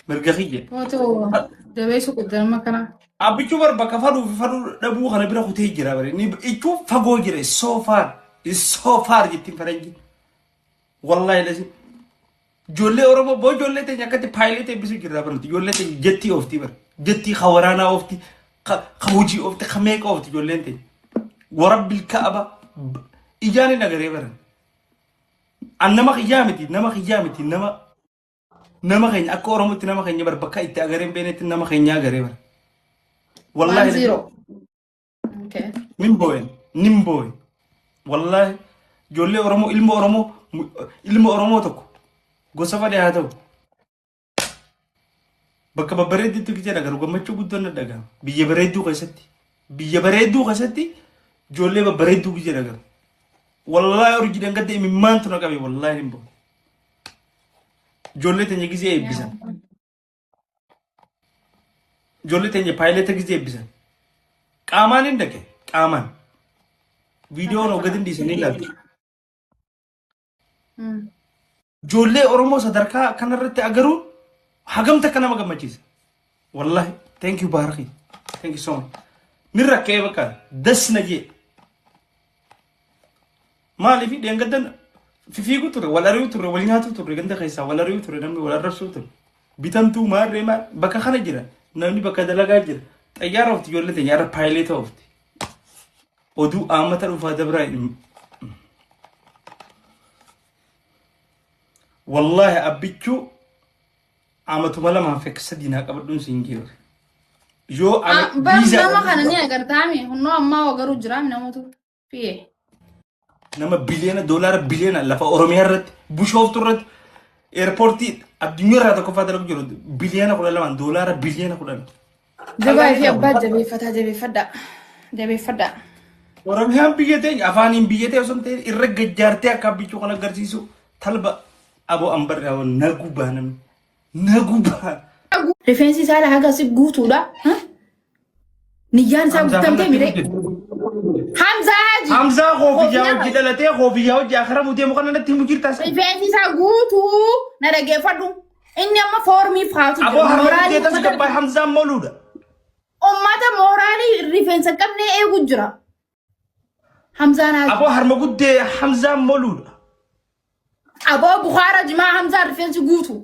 Mirga kiyya. Footoo jabeessuu qabda nama kana. Abbichuu bar bakka fadhuu fi fadhuu dhabuu kana bira kutee jira bare. Ni ichuu fagoo jira. So far. So far jettiin faranji. Wallahi lasi. Ijoollee Oromoo boo ijoollee teenya akkatti paayileet eebbisuu jirra bara nuti. Ijoollee teenya jettii ooftii bara. Jettii ka waraanaa oofti, ka ka hojii oofti, ka meeqa oofti ijoolleen teenya. Warabbil ka'aba ijaan hin agaree bara. An nama kiyyaa miti, nama kiyyaa miti, nama nama keenya akka Oromootti nama keenya bara bakka itti agaree hin beeknetti nama keenya agaree bara. Wallaahi 1-0. Okay. nin boo'en nin boo'e wallaahi ijoollee Oromoo ilma Oromoo ilma Oromoo tokko gosa fadhe haa ta'u bakka babbareedduutti gisee dhagaru gammachuu guddoon na dhagahama biyya bareedduu keessatti biyya bareedduu keessatti ijoollee babbareedduu gisee dhagaru wallaahi urjii dhangadde imimmaantu na qabe wallaahi nin boo'e ijoollee teenya gisee eebbisan. Ijoollee teenya paayileta gizee eebbisan. Qaamaan hin dhaqe qaamaan. Viidiyoon hoggatin dhiisanii ilaaltu. Ijoollee Oromoo sadarkaa kanarratti agaruun hagam takka nama gammachiisa. Wallahi thank you Baaraki. Thank you so much. Ni rakkee bakka das na jee. Maaliif dheengaddan fifiigu ture, wal ari'u ture, wal nyaatu ture, ganda keessaa wal ari'u ture, namni wal arrabsuu ture. Bitamtuu maarree maal bakka kana jira, namni bakka dalagaa jira. Xayyaara oofti ijoollee teenya irra paayileeta oofti. Oduu aamata dhufaa dabraa hin. Wallaahi abbichuu amatuma lamaan fekka sadii naa qabadhuun siin jiru. Yoo ana Bar viizaa nama kana ni agartaami. Hunnoo ammaa wagaruu jiraami namatu. Fiye. Nama biliyoona doolaara biliyoona lafa Oromiyaa irratti bushooftu irratti eerpoortii addunyaa irraa tokkoffaa dalagu jiru biliyoona 12 doolaara biliyoona 10. Jabaa fi abbaa jabeeffataa jabeeffadhaa. Jabeeffadhaa. Oromiyaan biyya teenya afaaniin biyya ta'e osoo hin ta'in irra gajjaartee akka abbichuu kan agarsiisu talba aboo ambarri aboo naguu baaname naguu baan. Rifeensi isaa haga si guutuudha. Niyyaan isaa Hamzaa guutamtee kanatti miree. guddate. Hamzaa Haji. Hamzaa koofiyyaa Koofiyyaa hojii dhalatee koofiyyaa hojii akara mutee muka natti himu jirta sa. Rifeensi isaa guutuu na dhaggeeffadhu. Inni amma foormii faatu Aboo jira. harma Mooraalii guddee tas uummata gabbaa Hamzaan moluudha. uummata mooraalii rifeensa hin qabne eegu jira. Hamzaan Haji. Aboo harma guddee Hamzaan moluudha. Aboo Bukaara Jimaa Hamzaan rifeensi guutuu.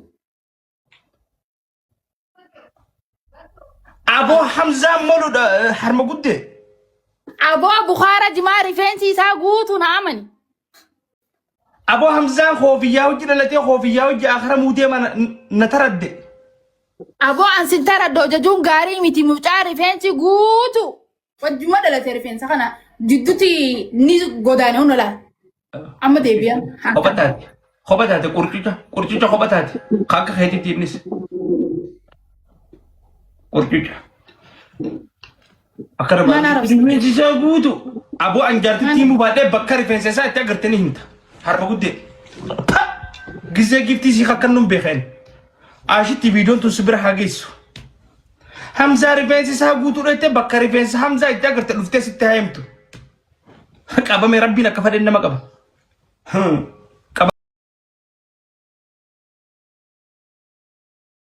Aboo Hamzaan moluudha harma guddee. Aboo Bukaara Jimaa rifeensi isaa guutuu na amani. Aboo Hamzaan koofiyyaa hojii dhalatee koofiyyaa hojii akara mutee mana na taradde. Aboo an sin taradde hojajuun gaarii miti mucaa rifeensi guutuu. Wajjuma dhalate rifeensa kana jidduutti ni godaane hunda laal. Amma deebi'a. Kopha taate. Kopha taate qurcuca. Qurcuca kopha taate. Ka akka keetitti innis. Qurcuca. Akka Maal arabsa? rifeensi isaa guutu. Aboo an jaartitti himuu baadhee bakka rifeensa isaa itti agartee ni himta. Harma guddee. Gizee giftii sii kakkan nun beekeen. Ashitti viidiyoon tun si bira haa geessu. Hamzaa rifeensi isaa guutuu dheettee bakka rifeensa Hamzaa itti agarte dhuftee sitti haa himtu. Qabame rabbiin akka fedhen nama qaba.